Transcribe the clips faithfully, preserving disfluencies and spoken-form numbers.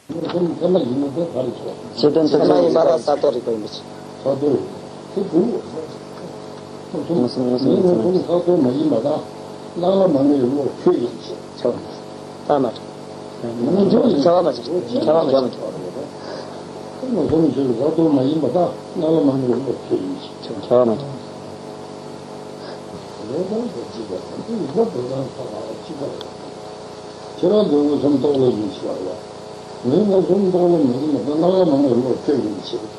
མངོན་སུམ་ཚད་མ་ཡིན་མིན་དེ་ག་རེ་ཆོག་ཆོས་དོན་ཚད་མ་ཡིན་པ་དང་གསར་རྟོགས་རིག་པ་ཡིན་པ་ཆོག་གསར་རྟོགས་དེ་དྲུག་མངོན་སུམ་མངོན་སུམ་ཡིན་ཚད་མ་ཡིན། གསར་རྟོགས་མ་ཡིན་པ་དང་སྣང་ལ་མ་ངེས་བློ་ཁྱོད་ཡིན་ཞེས། ཆོག་ད་མ་ཆོག་ཁྱབ་པ་མ་ཆོག་ཁྱབ་པ་མ་ཆོག་མངོན་སུམ་ཆོས་གསར་རྟོགས་མ་ཡིན་པ་དང་སྣང་ལ་མ་ངེས་བློ་ཁྱོད་ཡིན་ཞེས། ཆོག་ཁྱབ་པ་མ་ཆོག་རེད་དང་དེ་གཅིག་པ་དང་དེ་ཡིན་པ་དེ་དང་ས་ལ་གཅིག་པ་རེད། ཁྱེད་རང་ཚོས་མངོན་སུམ་རྟོགས་བློ་ཡིན་ཞེས་པ་ལ། ངས་མངོན་སུམ་རྟོགས་བློ་མི་ཡིན་པ་སྣང་ལ་མ་ངེས་བློ་ཁྱོད་ཡིན་ཞེས།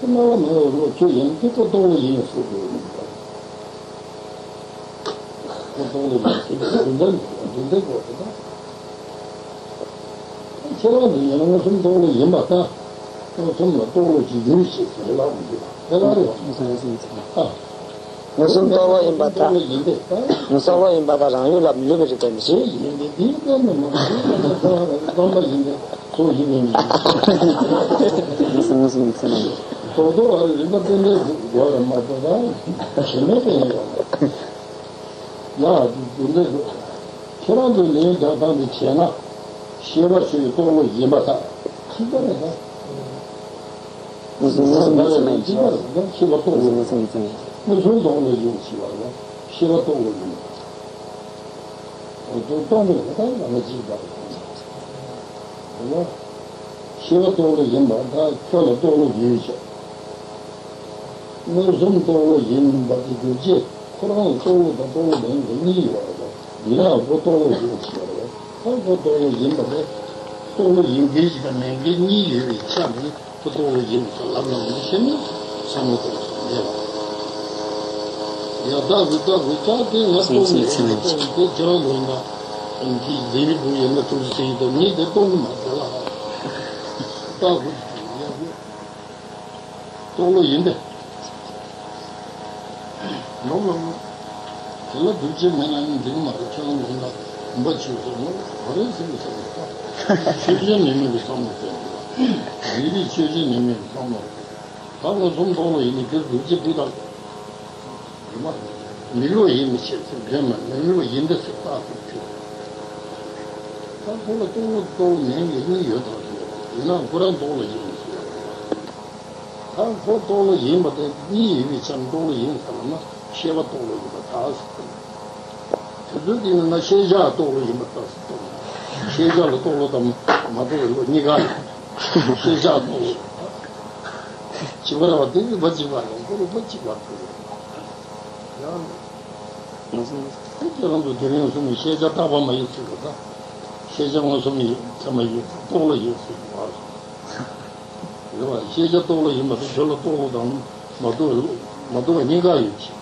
སྣང་ལ་མ་ངེས་བློ་ཁྱོད་ཡིན་དེ་ཁོ་རྟོགས་བློ་ཡིན་ཟེར་དགོས་ཡིན་པ། ཁོ་རྟོགས་བློ་ཡིན་ཟེར་དགོས་ཡིན་པ། ཁྱེད་རང་ཚོས་ཡང་མངོན་སུམ་རྟོགས་བློ་ཡིན་པ་དང་མངོན་སུམ་ལ་རྟོགས་བློ་ཅིག་ཡོད་ཞེས་ཟེར་ལབ་མི་འདུག་དེ་ལ་རེད་བ། ཨ། མངོན་སུམ་རྟོགས་བློ་ཡིན་པ་དང་། མངོན་སུམ་རྟོགས་བློ་ཡིན་པ་དང་རང་ཡུལ་ལ་མི་སླུ་བའི་རིགས་པ་ཡིན་ཞེས། ཡིན་ཏེ་དེའི་སྟེང་ནས་མ་རྩོམ་པ་ཡིན་ཏེ་ཚོགས་ཞིག་ཡིན། མངོན་སུམ་མངོན་སུམ་ཡིན་ཚད་མ་ཡིན། རྡོག་རྡོག་ཨ་རི་རིམ་པ་ཏན་ཏན་དགོས་ར་མ་གཏོགས་ད་ཞེ་མེད་པ་ཡིན་ར། ཡ་དེ་དེ་འདྲ་འདུག་ཁྱེད་རང་ཚོས་ལན་རྒྱག་སྟངས་དེ་བྱས་ན་ཤེས་པ་ཆོས་ཀྱི་རྟོགས་བློ་ཡིན་པ་དང་གཅིག་པ་རེད་ད། མངོན་སུམ་མངོན་སུམ་ཡིན་ཚད་མ་ཡིན། ཤེས་པ་རྟོགས་བློ། མངོན་སུམ་མངོན་སུམ་ཡིན་ཚད་མ་ཡིན། མངོན་སུམ་རྟོགས་བློ་ཡིན་ཞེས་པ་ལ་ཤེས་པ་རྟོགས་བློ་ཡིན། འོ་དོ་སྟོང་པའི་ལ་དྭགས་ལ་ང་གཅིག་པ་རེད། འོ་ཤེས་པ་རྟོགས་བློ་ཡིན་པ་དང་ཁྱོད་ལ་རྟོགས་བློ་ཡོད་ཅེས། མངོན་སུམ་རྟོགས་བློ་ཡིན་པ་དེ་གྱུར་ཅེས་ཁོ་རང་ལ་རྟོགས་བློ་དང་རྟོགས་བློ་མེད་པ་གཉིས་ཡོད་རེད། ཡིན་ནའང་ཁོ་རྟོགས་བློ་ཡིན་ཞེས་པ་རེད། ད་ཁོ་རྟོགས་བློ་ཡིན་པ་རེད། རྟོགས་བློ་ཡིན་མཁན་ཞིག་དང་མེད་མཁན་གཉིས་ཡོད་པའི་ཆ་ནས་ཁོ་རྟོགས་བློ་ཡིན་པ་ལབ་ན་འདི་ཤེས་ན་བསམ་བློ་གཏོང་ས་མེད་པ། ཡ་ད་གུ་ད་གུ་ད་དེ་ང་རྟོགས་མེད་ཟེར་ནས་རྟོགས་དེ་ཁྱེད་རང་ལོ་ཡིན་ན་འདི་ལས་མི་བུ་ཡིན་ན་ཐུགས་སུ་ཡིན་དང་ངས་དེ་རྟོགས་ནི་མ་བྱས་ལ་ད་གུ་ཡ་གུ། རྟོགས་བློ་ཡིན་ཏེ། ནོར་ལ་ནོར། དེ་ལ་སྡུག་ཅན་མེད་ན་ནི་འགྲིག་མ་རེད། ཁྱེད་རང་ལ་ཡིན་ན་འབའ་ཆོས་སོགས་ནོར་ག་རེ་ཟེར་གི་ཟེར་གི་ད། ཆོས་ཅན་མེད་མེད་ཀྱི་བསམ་བློ་སྟོན་དགོས་པ། རིག་རིག་ཆོས་ཅན་མེད་མེད་ཀྱི་བསམ་བློ། ད་མངོན་སུམ་རྟོགས་བློ་ཡིན་ནི་དེ་སྡུག་ཅན་འདི་དང་། མི་སླུ་བ་ཡིན་མི་ཤེས་ཚུལ་འདྲེན་མ་མི་སླུ་བ་ཡིན་འདི་ཟེར་རྟགས་ཐུབ་ཆུ། ད་ཁོ་ལ་རྟོགས་བློ་རྟོགས་བློ་མིན་གྱི་གཉིས་ཡོད་དང་ཟེར། ཡིན་ནའང་ཁོ་རང་རྟོགས་བློ་ཡིན་ཟེར། ད་ཁོ་རྟོགས་བློ་ཡིན་པ་དེ་གཉིས་ཡོད་པའི་ཆ་ནས་རྟོགས་བློ་ཡིན་ཟེར་ལབ་ན་ཤེས་པ་རྟོགས་བློ་ཡིན་པ་དག་ཟེར། དེ་ཚོའི་སྟེང་ན་ཤེས་བྱ་རྟོགས་བློ་ཡིན་པ་དག་ཟེར། ཤེས་བྱ་ལ་རྟོགས་བློ་དང་མ་རྟོགས་པའི་བློ་གཉིས་ཀ་ཡོད། ཤེས་བྱ་རྟོགས་བློ་གཅིག་པ་རེད་བ། དེ་རིགས་པ་གཅིག་པ་རེད། ཁོ་རིགས་པ་གཅིག་པ་རེད། ཡང་ཁྱེད་རང་ཚོ་དེ་རིང་གསུངས་པའི་ཤེས་བྱ་རྟག་པ་མ་ཡིན་ཚུལ་དུ་དང་། ཤེས་བྱ་མངོན་སུམ་ཡིན་ཚད་མ་ཡིན་ཚུལ་རྟོགས་བློ་ཡིན་ཚུལ་དུ་བ། རེད་བ། ཤེས་བྱ་རྟོགས་བློ་ཡིན་པ་དེ་ཁྱོད་ལ་རྟོགས་བློ་དང་མ་རྟོགས་བློ་མ་རྟོགས་པ་གཉིས་ཀ་ཡོད་ཅིང་།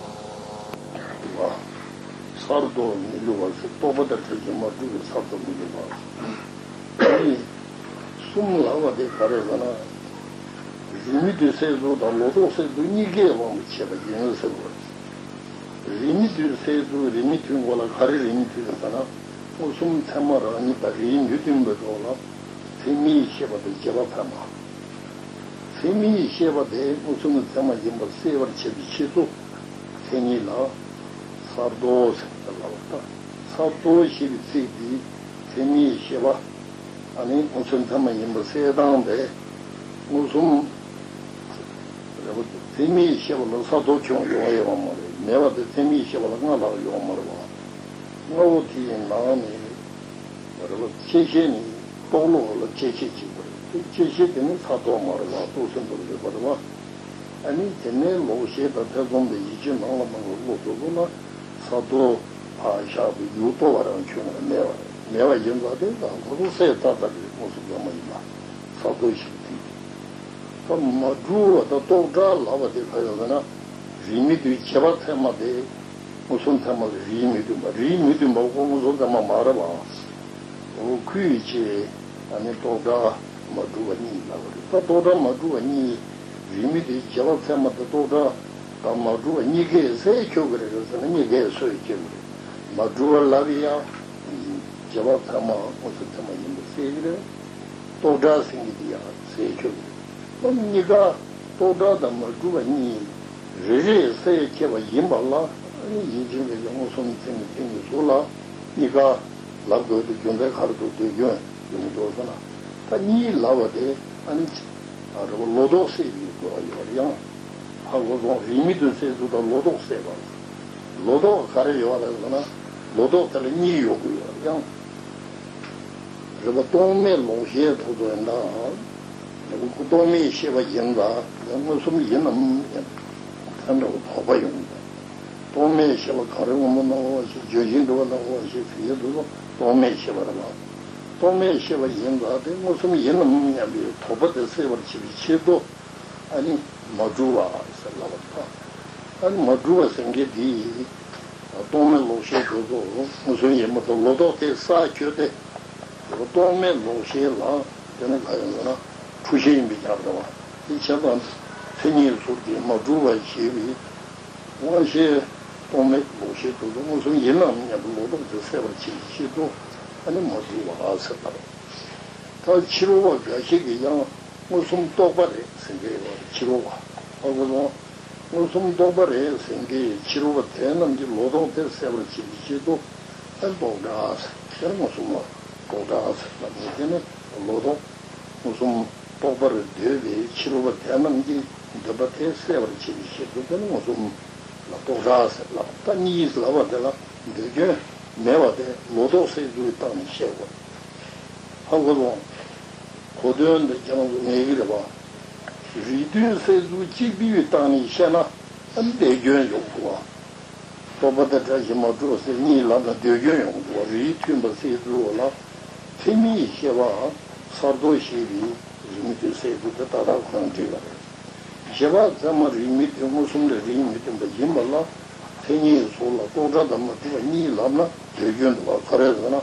གསར་རྟོགས་མི་སླུ་བ་ཟེར། རྟོག་པ་དང་བྲལ་ཞིང་མ་གྲུབ་པའི་གསར་རྟོགས་མི་སླུ་བ། གསུམ་ལབ་པ་དེ་ག་རེ་ཟེར་ན། རིགས་མི་མཐུན་གསལ་ཚུལ་དང་ལོག་རྟོག་གསལ་ཚུལ་གཉིས་ཀའི་དབང་དུ་བྱས་པ་ཡིན་ཟེར་བ། རིགས་མི་མཐུན་གསལ་ཚུལ། རིགས་མི་མཐུན་སྐོར་ལ་ག་རེ་རིགས་མི་མཐུན་ཟེར་ན། མངོན་སུམ་ཚད་མ་རང་ཉིད་དང་རིགས་མི་མཐུན་པའི་ཐོག་ལ་མཚན་ཉིད་ཤེས་པ་དང་རྗེས་དཔག་ཚད་མ། མཚན་ཉིད་ཤེས་པ་དེ་མངོན་སུམ་ཚད་མ་ཡིན་པར་གསལ་བར་བྱེད་པའི་ཆེད་དུ། མཚན་ཉིད་ལ་གསར་རྟོགས་ཟེར་ལབ་པ་ལྟར། གསར་རྟོགས་ཞེས་པའི་ཚིག་འདིས་མཚན་ཉིད་ཤེས་པ། ཨ་ནི་མངོན་སུམ་ཚད་མ་ཡིན་པར་གསལ་སྟངས་དེ། མངོན་སུམ་རེད་པ། མཚན་ཉིད་ཤེས་པ་ལ་གསར་རྟོགས་ཁྱོན་ཡོང་ཡོད་པ་མ་རེད། མེད་པ་དེ་མཚན་ཉིད་ཤེས་པ་ལ་སྔར་ལྷག་ཡོད་མ་རེད་པ། ལྔ་པོ་དེའི་ནང་ནས་རེད་པ། བཅད་ཤེས་ནི་རྟོག་བློ་ལ་བཅད་ཤེས་གཅིག་པ་རེད། དེ་བཅད་ཤེས་དེ་ནི་གསར་རྟོགས་མ་རེད་པ། རྟོགས་ཟིན་པ་རེད་པ། རེད་པ། ཨ་ནི་དེ་ནས་ལོག་ཤེས་དང་ཐེ་ཚོམ་དང་ཡིད་ཆེས་སྣང་བ་སྣང་བའི་བློ་དེ་ཚོ་ལ་གསར་རྟོགས་ཕར་བཞག་པའི་ཡུལ་རྟོགས་པ་རང་ཁྱོན་ནས་མེད་པ་རེད། མེད་པ་ཡིན་ཙང་དེ་ལ་ཁོ་ཚོ་གསལ་ཏག་ཏག་རེད། མངོན་སུམ་ཚད་མ་ཡིན་པ་གསར་རྟོགས་ཤིག་ཐིག་དེ། ད་མ་གྲུབ་པ་དང་རྟོག་བྲལ་ལབ་པ་དེ་ག་རེ་ཟེར་ན། རིགས་མི་མཐུན་རྗེས་དཔག་ཚད་མ་དེ་མངོན་སུམ་ཚད་མ་གི་རིགས་མི་མཐུན་པ། རིགས་མི་མཐུན་པ་ཁོ་མངོན་སུམ་ཚད་མ་མ་རེད་པ། འོ་ཁུལ་བྱས། ཨ་ནི་རྟོག་བྲལ་མ་གྲུབ་པ་གཉིས་ལབ་པ་རེད། ད་རྟོག་བྲལ་མ་གྲུབ་པ་གཉིས། རིགས་མི་མཐུན་རྗེས་དཔག་ཚད་མ་དང་རྟོག་བྲལ་དང་མ་གྲུབ་པ་གཉིས་ཀས་སུ་ཁྱོད་ཀྱི་རེད་ཟེར་ན། གཉིས་ཀས་སུ་ཁྱོད་ཀྱི་རེད། མ་གྲུབ་པ་ལབ་ཡ། རྗེས་དཔག་ཚད་མ་མངོན་སུམ་ཚད་མ་ཡིན་པ་གསལ་གྱི་རེད། རྟོག་བྲལ་ཟེར་གྱི་འདི་ཡང་གསལ་ཁྱོད་ཀྱི་རེད། ད་གཉིས་ཀ་རྟོག་བྲལ་དང་མ་གྲུབ་པ་གཉིས་རེ་རེས་གསལ་ཁྱད་པ་ཡིན་པ་ལ། ཨ་ནི་ཡིད་ཆེས་མེད་ཀྱི་མངོན་སུམ་ཚད་མའི་སྟེང་ནས་གཟུགས་ལ་གཉིས་ཀ་ལབ་དགོས་དུས་རྒྱུ་མཚན་ག་རེ་འདུག་དུས་རྒྱུན། ཡོང་འགྲོ་ཟེར་ན། ད་གཉིས་ལབ་པ་དེ་ཨ་ནི་ཅི་ཨ་རེ་བ་ལོ་ཏོག་བསྲེས་པའི་དགོས་པ་ཡོད་རེད་ཡང་། ཧ་གོ་སོང་། རིས་མེད་དུ་བསྲེས་ཚུལ་དང་ལོ་ཏོག་བསྲེས་པ། ལོ་ཏོག་ག་རེ་ཡོད་རེད་ཟེར་ན། ལོ་ཏོག་དེ་ལ་གཉིས་ཡོད་དགོས་ཡོད་རེད་ཡང་། རེད་བ། རྟོག་མེད་ལོག་ཤེས་ཐོག་ཏུ་ཡིན་ད། རྟོག་མེད་ཤེས་པ་ཡིན་ད། ཡང་མངོན་སུམ་ཡིན་ནམ་ཡང་། ད་འདྲ་བ་དོགས་པ་ཡོང་ད། རྟོག་མེད་ཤེས་པ་གང་རེད། དབང་པོ་སྣ་བ་ཞེས་བརྗོད་བཞིན་འདུག་པ། སྣ་བ་ཞེས་ཟེར་གྱི་འདུག་ལ། རྟོག་མེད་ཤེས་པ་རེད་ལ། རྟོག་མེད་ཤེས་པ་ཡིན་ཙང་དེ་མངོན་སུམ་ཡིན་ནམ་སྙམ་པའི་དོགས་པ་དེ་སེལ་བར་བྱེད་པའི་ཆེད་དུ། ཨ་ནི་མ་གྲུབ་པ་ཟེར་ལབ་པ་དང་། ཨ་ནི་མ་གྲུབ་པ་ཟེར་མཁན་དེ། རྟོག་མེད་ལོག་ཤེས་དེ་ཚོ་མངོན་སུམ་ཡིན་མ་གཏོགས་ལོ་ཏོག་དེ་ས་ཁྱོད་དེ། རྟོག་མེད་ལོག་ཤེས་ལ་དེ་ནི་ག་ཡིན་ཟེར་ན། འཁྲུལ་ཤེས་ཡིན་པས་ཁྱབ་རེད་བ། དེ་བྱས་ཙང་མཚན་ཉིད་ཟུར་གྱིས་མ་གྲུབ་པ་ཞེས་པའི་དབང་ཤེས། རྟོག་མེད་ལོག་ཤེས་དེ་ཚོ་མངོན་སུམ་ཡིན་ནམ་སྙམ་པའི་ལོ་ཏོག་དེ་སེལ་བར་བྱེད་པའི་ཆེད་དུ། ཨ་ནི་མ་གྲུབ་པ་ཟེར་ལབ། ད་ཕྱི་རོལ་པ་འགའ་ཞིག་གིས་ཡང་མངོན་སུམ་རྟོག་པ་རེད་ཟེར་མཁན་ཡོད་རེད། ཕྱི་རོལ་པ། ཧ་གོ་སོང་། མངོན་སུམ་རྟོག་པ་རེད་ཟེར་མཁན་ཕྱི་རོལ་པ་དེ་རྣམས་ཀྱིས་ལོ་ཏོག་དེ་སེལ་བར་བྱེད་པའི་ཆེད་དུ། ཨ་རྟོག་བྲལ་ཟེར། དེར་མངོན་སུམ་ལ་རྟོག་བྲལ་ཟེར་ལབ་ནས། དེ་ནི་ལོ་ཏོག་མངོན་སུམ་རྟོག་པར་འདོད་པའི་ཕྱི་རོལ་པ་དེ་རྣམས་ཀྱི་འདོད་པ་དེ་སེལ་བར་བྱེད་པའི་ཆེད་དུ། དེ་ནི་མངོན་སུམ་ལ་རྟོག་བྲལ་ཟེར་ལབ། ད་གཉིས་ལབ་པ་དེ་ལ་འདོད་སྐྱོན་མེད་པ་དེ་ལོ་ཏོག་སེལ་ཚུལ་གྱི་སྟེང་ནས་བཤད་དགོས། ཧ་གོ་སོང་། གོ་དོན་འདི་རྒྱང་དུ་ངེས་ཀྱི་རེད་པ། རིས་མཐུན་སེལ་ཚུལ་གཅིག་པུའི་སྟེང་ནས་བཤད་ན། ཨ་ནི་འདོད་སྐྱོན་ཡོང་གི་རེད་པ། རྟོག་པ་དང་བྲལ་ཞིང་མ་གྲུབ་པ་ཟེར་གཉིས་ལབ་ན་འདོད་སྐྱོན་ཡོང་གི་རེད་པ། རིས་མཐུན་པ་སེལ་ཚུལ་ལ་མཚན་ཉིད་ཤེས་པའམ་གསར་རྟོག་ཤེས་པའི་རིས་མཐུན་སེལ་ཚུལ་དེ་ད་ལྟ་ཁོ་རང་བྲིས་པ་རེད། རྗེས་དཔག་ཚད་མ་རིས་མེད་དེ་མངོན་སུམ་ལས་རིས་མི་མཐུན་པ་ཡིན་པ་ལ། མཚན་ཉིད་ཟུར་ལ་རྟོག་བྲལ་དང་མ་གྲུབ་པ་གཉིས་ལབ་ན་འདོད་སྐྱོན་འདུག་པ། ག་རེ་ཟེར་ན།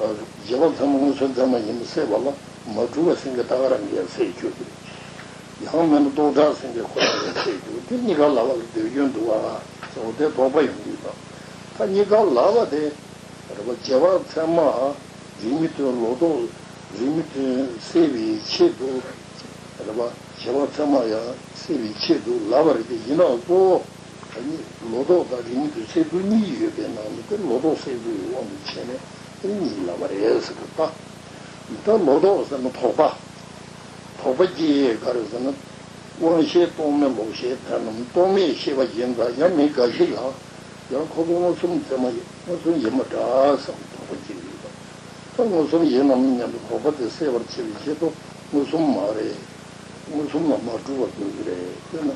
རྗེས་དཔག་ཚད་མ་མངོན་སུམ་ཚད་མ་ཡིན་པ་སེལ་བ་ལ་མ་གྲུབ་པ་ཟེར་མཁན་ད་ག་རང་གིས་སེལ་ཆོག་གི་རེད། ཡང་མིན་ན་རྟོག་བྲལ་ཟེར་མཁན་ཁོ་རང་གིས་སེལ་ཆོག་གི། དེ་གཉིས་ཀ་ལབ་པ་ལ་འདོད་སྐྱོན་འདུག་པ་ཟེར་བ་དེ་དོགས་པ་ཡོང་གི་འདུག་ད་གཉིས་ཀ་ལབ་པ་དེ། རེད་པ། རྗེས་དཔག་ཚད་མ་རིས་མི་མཐུན། ལོ་ཏོག་རིས་མི་མཐུན་སེལ་བའི་ཆེད་དུ། རེད་པ། རྗེས་དཔག་ཚད་མ་ཡང་སེལ་བའི་ཆེད་དུ་ལབ་པ་རེད་དེ། ཡིན་ནའང་གཙོ་བོ་ད་ནི་ལོ་ཏོག་དང་རིས་མི་མཐུན་སེལ་ཚུལ་གཉིས་ཡོད་པའི་ནང་ནས་དེ་ལོ་ཏོག་སེལ་ཚུལ་གྱི་དབང་དུ་བྱས་ནས་དེ་གཉིས་ལབ་པ་རེད་ཟེར་གི་ད། ད་ལོ་ཏོག་ཟེར་ན་དོགས་པ། དོགས་པ་སྐྱེ་ཡས་ག་རེ་ཟེར་ན། དབང་ཤེས་རྟོག་མེད་ལོག་ཤེས་དེ་རྣམས་རྟོག་མེད་ཤེས་པ་ཡིན་ཙང་། ཡང་མི་འགའ་ཞིག་ལ་ཡང་ཁོ་ཚོ་མངོན་སུམ་ཚད་མ་ཡིན། མངོན་སུམ་ཡིན་པ་འདྲ་བསམ་དོགས་པ་སྐྱེ་ཡོད་པ། ད་མངོན་སུམ་ཡིན་ནམ་སྙམ་པའི་དོགས་པ་དེ་སེལ་བར་བྱེད་པའི་ཆེད་དུ་མངོན་སུམ་མ་རེད། མངོན་སུམ་ལ་མ་གྲུབ་པ་དགོས་ཀྱི་རེད། དཔེར་ན།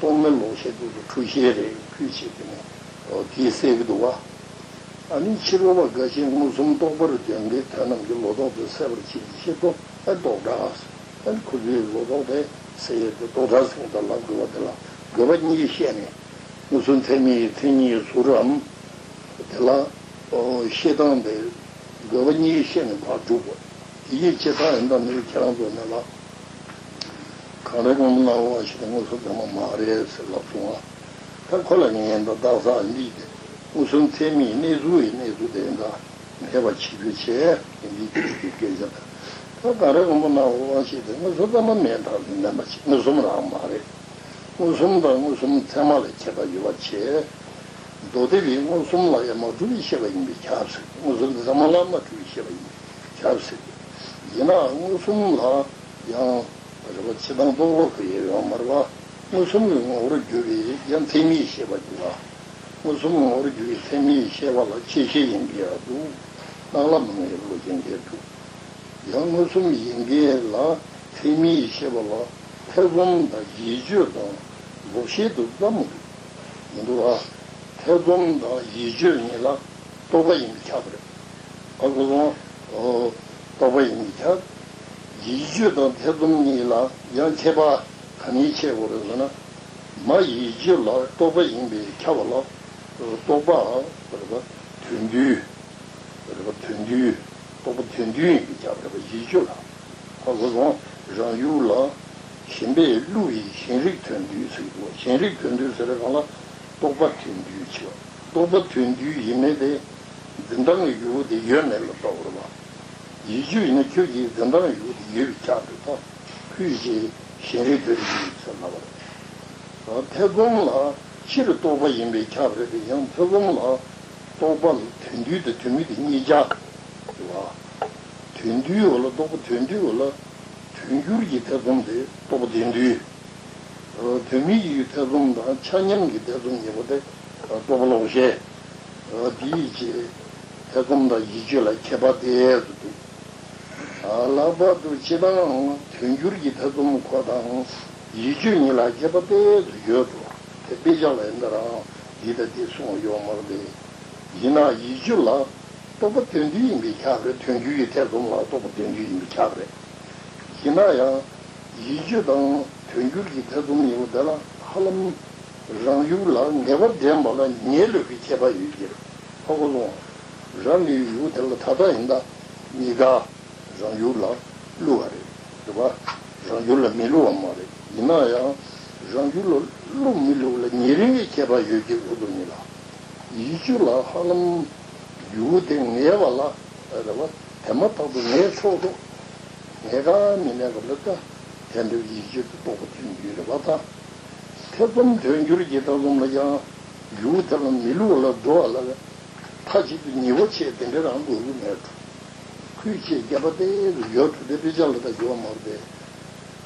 རྟོག་མེད་ལོག་ཤེས་དེ་ཚོ་འཁྲུལ་ཤེས་རེད། ཁུལ་བྱེད་ཀྱི་ནས་དེས་སེལ་གྱི་འདུག་བ། ཨ་ནི་ཕྱི་རོལ་པ་འགའ་ཞིག་མངོན་སུམ་རྟོག་པར་འདོད་མཁན་དེ་རྣམས་ཀྱིས་ལོ་ཏོག་དེ་སེལ་བར་བྱེད་ཀྱི་ཆེད་དུ། ཨ་རྟོག་བྲལ། ཨ་ནི་ཁོ་ཚོས་ལོ་ཏོག་དེ་སེལ་ཡས་དེ་རྟོག་བྲལ་ཟེར་མཁན་དང་ལབ་དགོས་པ་དེ་ལ་དགོས་པ་གཉིས་བཤད་ནས། མངོན་སུམ་ཚད་མའི་མཚན་ཉིད་ཟུར་རམ། དེ་ལ་ཤེས་སྟངས་དེ་དགོས་པ་གཉིས་བཤད་ནས་ཕར་སྒྲུབ་དགོས། དེ་ཡི་ཕྱིར་ད་ཡིན་ད་མི་རིགས་ཁྱེད་རང་ཚོ་ནས་ལ། གང་རེད། དབང་པོ་སྣ་བ་ཞིག་དང་མངོན་སུམ་ཚད་མ་མ་རེད་ཟེར་ལབ་སོང་ང་། ད་ཁོ་ལ་ངས་ད་རྟགས་གསལ་འདི་དེ་མངོན་སུམ་ཚད་མའི་གནས་ཚུལ་ཡི་གནས་ཚུལ་དེ་འདྲ་མེད་པ་བྱེད་རྒྱུ་བྱས། འདི་དེ་དེ་སྐད་ཆ་ད། ད་གང་རེད། དབང་པོ་སྣ་བ་ཞིག་དེ་མངོན་སུམ་ཚད་མ་མེད་ད་མེད་པ་བྱེད། མངོན་སུམ་རང་མ་རེད། མངོན་སུམ་དང་མངོན་སུམ་ཚད་མ་ལ་ཁྱད་པར་ཡོད་པ་བྱས། མདོ་སྡེ་པའི་མངོན་སུམ་ལ་ཡང་མ་གྲུབ་པའི་ཤེས་པ་ཡིན་པས་ཁྱབ་ཟེར། མངོན་སུམ་ཚད་མ་ལ་མ་གྲུབ་པའི་ཤེས་པ་ཡིན་པས་ཁྱབ་ཟེར། ཡིན་ནའང་མངོན་སུམ་ལ་ཡང་རེད་པ། སྤྱིར་བཏང་རྟོག་ལོག་གི་ཡོད་ཡོད་མ་རེད་པ། མངོན་སུམ་གྱི་ངོ་བོར་གྱུར་པའི་ཡང་ཚད་མའི་ཤེས་པ་འདུག་ལ། མངོན་སུམ་ངོ་བོར་གྱུར་པའི་ཚད་མའི་ཤེས་པ་ལ་ཆེད་ཤེས་ཡིན་གྱི་ཡང་འདུག་སྣང་ལ་མ་ངེས་བློ་ཅན་གྱི་འདུག་ཡང་མངོན་སུམ་ཡིན་མཁན་ལ་ཚད་མའི་ཤེས་པ་ལ་ཐེ་ཚོམ་དང་ཡིད་དཔྱོད་དང་ལོག་ཤེས་དེ་ཙམ་མི་འདུག་མི་འདུག་ཨ། ཐེ་ཚོམ་དང་ཡིད་དཔྱོད་གཉིས་ལ་རྟོག་པ་ཡིན་པས་ཁྱབ་པ་རེད། ཨ་ཁོ་ཚོ་རྟོག་པ་ཡིན་པས་ཁྱབ། ཡིད་དཔྱོད་དང་ཐེ་ཚོམ་གཉིས་ལ་ཡང་ཁྱད་པར་ག་ནས་ཕྱེ་དགོས་རེད་ཟེར་ན། མ་ཡིད་དཔྱོད་ལ་རྟོག་པ་ཡིན་པས་ཁྱབ་པ་ལ། རྟོག་པ་རེད་པ། དོན་བསྡུས། རེད་པ། དོན་བསྡུས། རྟོག་པ་དོན་བསྡུས་ཡིན་པས་ཁྱབ་པ་རེད་པ། ཡིད་དཔྱོད་ལ། ཧ་གོ་སོང་། རང་ཡུལ་ལ་ཞེན་པས་བསླུ་བའི་ཞེན་རིག་དོན་བསྡུས་ཟེར་གྱི་འདུག་ཞེན་རིག་དོན་བསྡུས་ཟེར་བའི་སྒང་ལ་རྟོག་པ་དོན་བསྡུས་བྱས་པ། རྟོག་པ་དོན་བསྡུས་ཡིན་མིན་དེ་འཛིན་སྟངས་ཀྱི་ཡུལ་དེ་ཡོད་མེད་ལ་ལྟོས་རེད་པ། ཡིད་དཔྱོད་ཡིན་ན་ཁྱོད་ཀྱི་འཛིན་སྟངས་ཡུལ་དེ་ཡོད་པས་ཁྱབ་པ་རེད་པ། ཁོས་ཀྱི་ཞེན་རིག་དོན་བསྡུས་ཟེར་ལབ་པ་རེད། ཐེ་ཚོམ་ལ་སྤྱིར་རྟོག་པ་ཡིན་པས་ཁྱབ་པ་རེད་དེ། ཡང་ཐེ་ཚོམ་ལ་རྟོག་པ་ལ་དོན་བསྡུས་དང་དོན་མེད་དེ་གཉིས་ཆར་འདུག་པ། དོན་ དོན་བསྡུའི་འོག་ལ་རྟོག་པ་དོན་བསྡུའི་འོག་ལ་དོན་སྒྱུར་གྱི་ཐེ་ཚོམ་དེ་རྟོག་པ་དོན་བསྡུ། དོན་མེད་ཀྱི་ཐེ་ཚོམ་དང་ཆ་མཉམ་གྱི་ཐེ་ཚོམ་གཉིས་པོ་དེ་རྟོག་པ་ལོག་ཤེས། དེའི་ཕྱིར་ཐེ་ཚོམ་དང་ཡིད་དཔྱོད་ལ་ཁྱད་པར་ཏོག་ཙམ་འདུག་ལྷག་པར་དུ་སྤྱིར་བཏང་དོན་སྒྱུར་གྱི་ཐེ་ཚོམ་ཁོ་དང་ཡིད་དཔྱོད་གཉིས་ལ་ཁྱད་པར་ཏོག་ཙམ་ཡོད་དོ། དེ་དཔེ་ཆ་ལ་ཡིན་ན་རང་འདི་དང་འདི་གསུངས་ཡོད་མ་རེད་དེ། ཡིན་ན་ཡིད་དཔྱོད་ལ་རྟོག་པ་དོན་བསྡུ་ཡིན་པས་ཁྱབ་རེད། དོན་སྒྱུར་གྱི་ཐེ་ཚོམ་ལ་རྟོག་པ་དོན་བསྡུ་ཡིན་པས་ཁྱབ་རེད། ཡིན་ན་ཡང་ཡིད་དཔྱོད་དང་དོན་སྒྱུར་གྱི་ཐེ་ཚོམ་གཉིས་པོ་དེ་ལ་ཧ་ལམ་རང་ཡུལ་ལ་ངེས་པ་འདྲེན་པ་ལ་ངེས་བློ་གི་ཁྱད་པར་ཡོད་ཀྱི་རེད། ཧ་གོ་སོང་། རང་གི་ཡུལ་དེ་ལ་ད་ལྟ་ཡིན་ད་གཉིས་ཀ་རང་ཡུལ་ལ་བསླུ་བ་རེད། རེད་པ། རང་ཡུལ་ལ་མི་བསླུ་བ་མ་རེད། ཡིན་ན་ཡང་རང་ཡུལ་ལ་བསླུ་མི་བསླུ་ལ་ཉེ་རིང་གི་ཁྱད་པར་ཡོད་ཀྱི་འོ་དོ་ཉིད་ལ། ཡིད་དཔྱོད་ལ་ཧ་ལམ་ཡུལ་དེ་ངེས་པ་ལ་རེད་པ། དེ་མ་ཐག་ཏུ་ངེས་ཆོག་ཆོག་ངེས་ག་མི་ངེས་ག་ལ་ད་དེ་འདྲ་ཡིད་དཔྱོད་དུ་རྟོག་པ་དོན་བསྡུ་རེད་པ་ད། ཐེ་ཚོམ་དོན་སྒྱུར་གྱི་ཐེ་ཚོམ་ལ་ཡང་ཡུལ་དེ་ལ་མི་བསླུ་བ་ལ་འགྲོ་བ་ལ་མཐའ་གཅིག་ཏུ་ཉེ་བོ་ཆེ་དེ་འདྲ་རང་དགོས་ཀྱི་མེད་འགྲོ། ཁུལ་ཆེ་རྒྱ་པ་དེ་ཡོད་འགྲོ་དེ་དཔེ་ཆ་ལ་ད་ཡོད་མ་རེད་པས།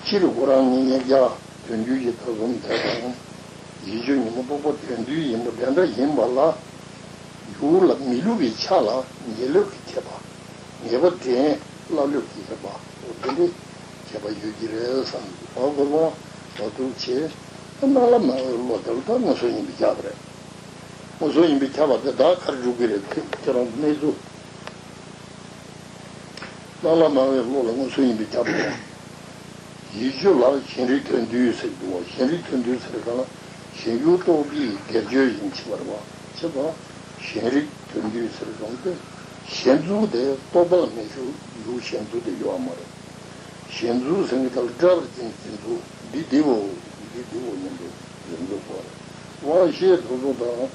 སྤྱིར་ཁོ་རང་ཉིད་ཉེ་རྒྱ་དོན་སྒྱུར་གྱི་ཐེ་ཚོམ་དེ་དང་། ཡིད་དཔྱོད་ཉིན་མོ་རྟོག་པ་དོན་བསྡུ་ཡིན་པ་དེ་འདྲ་ཡིན་པ་ལ། ཡུལ་ལ་མི་བསླུ་བའི་ཆ་ལ་ངེས་བློ་གི་ཁྱད་པར། ངེས་པ་འདྲེན་བློ་ལོག་གི་ཁྱད་པར། འོ་དེ་འདྲའི་ཁྱད་པར་ཡོད་ཀྱི་རེད་བསམ། འོ་དགོས་པ་འོ་འདུག་བྱས། སྣང་ལ་མ་འོངས་བློ་དེ་ལ་ད་མངོན་སུམ་ཡིན་པས་ཁྱབ་པ་རེད། མངོན་སུམ་ཡིན་པས་ཁྱབ་པ་དེ་ད་ག་རེ་འགྲུབ་ཀྱི་རེད། ཁྱེད་རང་གནས་ཚུལ། སྣང་ལ་མ་འོངས་བློ་ལ་མངོན་སུམ་ཡིན་པས་ཁྱབ་པ་རེད། ཡིད་དཔྱོད་ལ་ཞེན་རིག་དོན་བསྡུས་ཟེར་གྱི་འདུག་བ། ཞེན་རིག་དོན་བསྡུས་ཟེར་ག་ལ་ཞེན་ཡུལ་རྟོག་པའི་སྒེར་གཅོད་ཡིན་ཕྱིར་བར་བ་ཆེ་བ། ཞེན་རིག་དོན་བསྡུས་ཟེར་གང་དེ་ཞེན་འཛུགས་དེ་རྟོག་པ་ལ་མེད་ཞུ་ཡུལ་ཞེན་འཛུགས་དེ་ཡོད་མ་རེད། ཞེན་འཛུགས་ཟེར་གྱི་ད་ལ་སྒྲ་ལ་བརྟེན་ཞེན་འཛུགས་འདི་འདི་བོ་འདི་འདི་བོ་མིན་འདུག་ཞེན་འཛུགས་པ་རེད། དབང་ཤེས་དོན་རྫོགས་དང་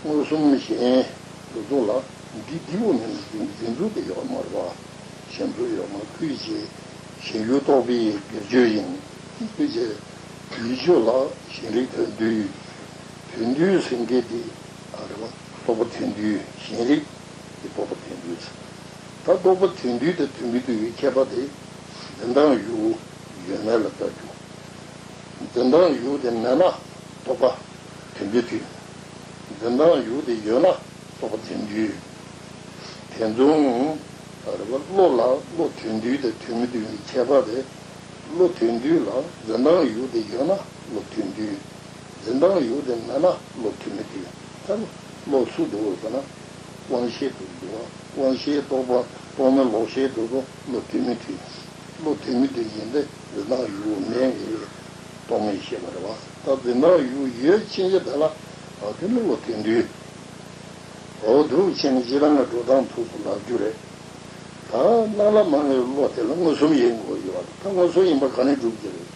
མངོན་སུམ་ཞེན་དོན་རྫོགས་ལ་འདི་འདི་བོ་མིན་འདུག་ཞེན་འཛུགས་དེ་ཡོད་མ་རེད་བ། ཞེན་འཛུགས་ཡོད་མ་ཁུལ་བྱེད། ཞེན་ཡུལ་རྟོག་པའི་སྒེར་གཅོད་ཡིན། ཁུལ་བྱེད། ཡིད་དཔྱོད་ལ་ཞེན་རིག་དོན་བསྡུས། དོན་བསྡུས་ཟེར་མཁན་དེ་ཨ་རེད་བ། རྟོག་པ་དོན་བསྡུས་ཞེན་རིག་གི་རྟོག་པ་དོན་བསྡུས་ཟེར། ད་རྟོག་པ་དོན་བསྡུས་དང་དོན་མི་བསྡུས་ཀྱི་ཁྱད་པར་དེ་འཛིན་སྟངས་ཡུལ་ཡོད་མེད་ལ་ལྟ་རྒྱུ། འཛིན་སྟངས་ཡུལ་དེ་མེད་ན་རྟོག་པ་དོན་བསྡུས་དེ། འཛིན་སྟངས་ཡུལ་དེ་ཡོད་ན་རྟོག་པ་དོན་བསྡུས། དེ་མཚུངས་ཨ་རེད་བ། བློ་ལ་བློ་དོན་བསྡུས་དང་དོན་མི་བསྡུས་ཀྱི་ཁྱད་པར་དེ། བློ་དོན་བསྡུས་ལ་འཛིན་སྟངས་ཡུལ་དེ་ཡོད་ན་བློ་དོན་བསྡུས། འཛིན་སྟངས་ཡུལ་དེ་མེད་ན་བློ་དོན་མི་བསྡུས། ད་བློ་སུ་འདུག་ཟེར་ན་དབང་ཤེས་འདུག་འདུག་བ། དབང་ཤེས་རྟོག་པ་རྟོག་མེད་ལོག་ཤེས་འདུག་དུ་བློ་དོན་མི་བསྡུས། བློ་དོན་མི་བསྡུས་ཡིན་ཏེ་འཛིན་སྟངས་ཡུལ་མེད་ངེས་རྟོག་མེད་ཤེས་པ་རེད་བ། ད་འཛིན་སྟངས་ཡུལ་ཡོད་ཕྱིན་ཆད་དེ་ལ་ཨ་དེ་ནི་བློ་དོན་བསྡུས། འོ་འདུག་བྱས་ནས་སྤྱིར་བཏང་གི་འགྲོ་སྟངས་ཐུགས་སུ་ལག་རྒྱུ་རེད། ད་སྣང་ལ་མ་འོངས་བློ་དེ་ལ་མངོན་སུམ་ཡིན་དགོས་ཡོད་པ་རེད། ད་མངོན་སུམ་ཡིན་པ་ག་ནས་སྒྲུབ་ཀྱི་རེད།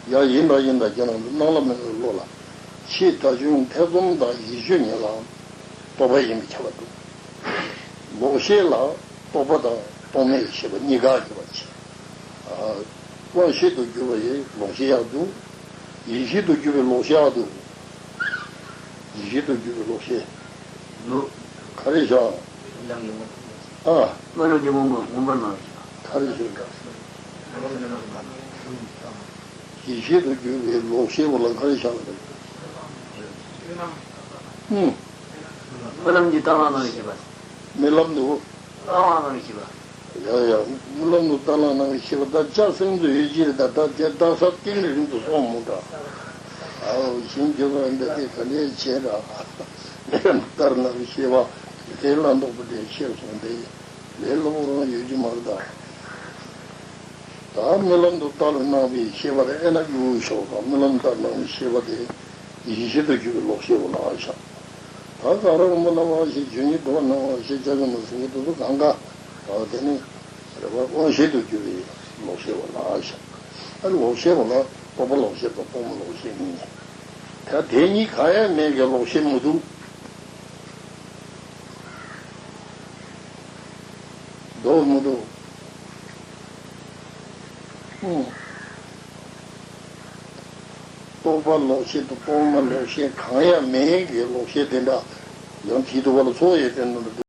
ཡ་ཡིན་ད་ཡིན་ད་ཁྱེད་རང་ཚོ་སྣང་ལ་མ་འོངས་བློ་ལ་ཕྱིས་ད་གཞུང་ཐེ་ཚོམ་དང་ཡིད་དཔྱོད་གཉིས་ལ་རྟོག་པ་ཡིན་པས་ཁྱབ་པ་འདུག་ལོག་ཤེས་ལ་རྟོག་པ་དང་རྟོག་མེད་ཤེས་པ་གཉིས་ཀ་ཡོད་པ་བྱས། དབང་ཤེས་དུ་གྱུར་པ་ཡི་ལོག་ཤེས་ཡག་འདུག་ཡིད་ཤེས་དུ་གྱུར་པའི་ལོག་ཤེས་ཡག་འདུག་ཡིད་ཤེས་དུ་གྱུར་པའི་ལོག་ཤེས། འདུག་ག་རེ་བྱ། ལམ་གྱི་ངོ་བོ། ཨ། སྨོན་ལམ་གྱི་ངོ་བོ་ངོ་བོ་ནང་བཞིན། ག་རེ་བྱ། ཡིད་ཤེས་དུ་གྱུར་པའི་ལོག་ཤེས་པོ་ལ་ག་རེ་བྱ་བ་རེད། ཨུམ། སྨོན་ལམ་གྱི་ལྟ་བ་ནང་བཞིན་པ། རྨི་ལམ་དུ། ལྟ་བ་ནང་བཞིན་པ། ཡ་ཡ། རྨི་ལམ་དུ་ལྟ་ལ་ནང་བཞིན་པ་ད་ལྕགས་སྲིན་དུ་ཡོད་ཀྱི་རེད། ད་ད་དེ་ལྟ་ས་གཏིང་རིང་དུ་སོང་མོ་འདྲ། ཨའོ་ཞིང་རྒྱུ་བ་འདི་དེ་ག་ལས་བྱས་ར། རྨི་ལམ་ལྟར་སྣང་ཤེས་པ་དེ་ལ་མདོག་པོ་དེ་ཤེས་སོང་དེ་ལས་སླ་པོ་རང་ཡོད་ཀྱི་མ་རེད་ད། ད་རྨི་ལམ་དུ་ལྟ་ལ་སྣང་བའི་ཤེས་པ་རེད། ཨེ་ན་གཡུ་ཤོག་དང་རྨི་ལམ་ལྟར་སྣང་བའི་ཤེས་པ་དེ་ཡིད་ཤེས་དུ་གྱུར་པའི་ལོག་ཤེས་པོ་ལ་ཨ་ཤ། ད་ག་རང་རྨི་ལམ་བ་ཞེས་བརྗོད་ཉིད་དུ་བ་སྣང་བ་ཞེས་བྱ་བའི་མི་སེང་གེ་དུ་དུ་གང་ག་ད་དེ་ནི་རེ་བ་དབང་ཤེས་དུ་གྱུར་པའི་ལོག་ཤེས་པོ་ལ་ཨ་ཤ། ཨ་ལོག་ཤེས་པོ་ལ་རྟོག་པ་ལོག་ཤེས་དང་རྟོག་མེད་ལོག་ཤེས་གཉིས། ད་དེ་གཉིས་གང་ཡང་མེད་ཀྱི་ལོག་ཤེས་མི་འདུག་འདུག་མི་འདུག་ཨུ། རྟོག་པ་ལོག་ཤེས་དང་རྟོག་མེད་ལོག་ཤེས་གང་ཡང་མེད་ཀྱི་ལོག་ཤེས་དེ་འདྲ་ཡང་གཅིག་ཏུ་བ་ལ་ཚོགས་ཡོད་དེ་འདྲ་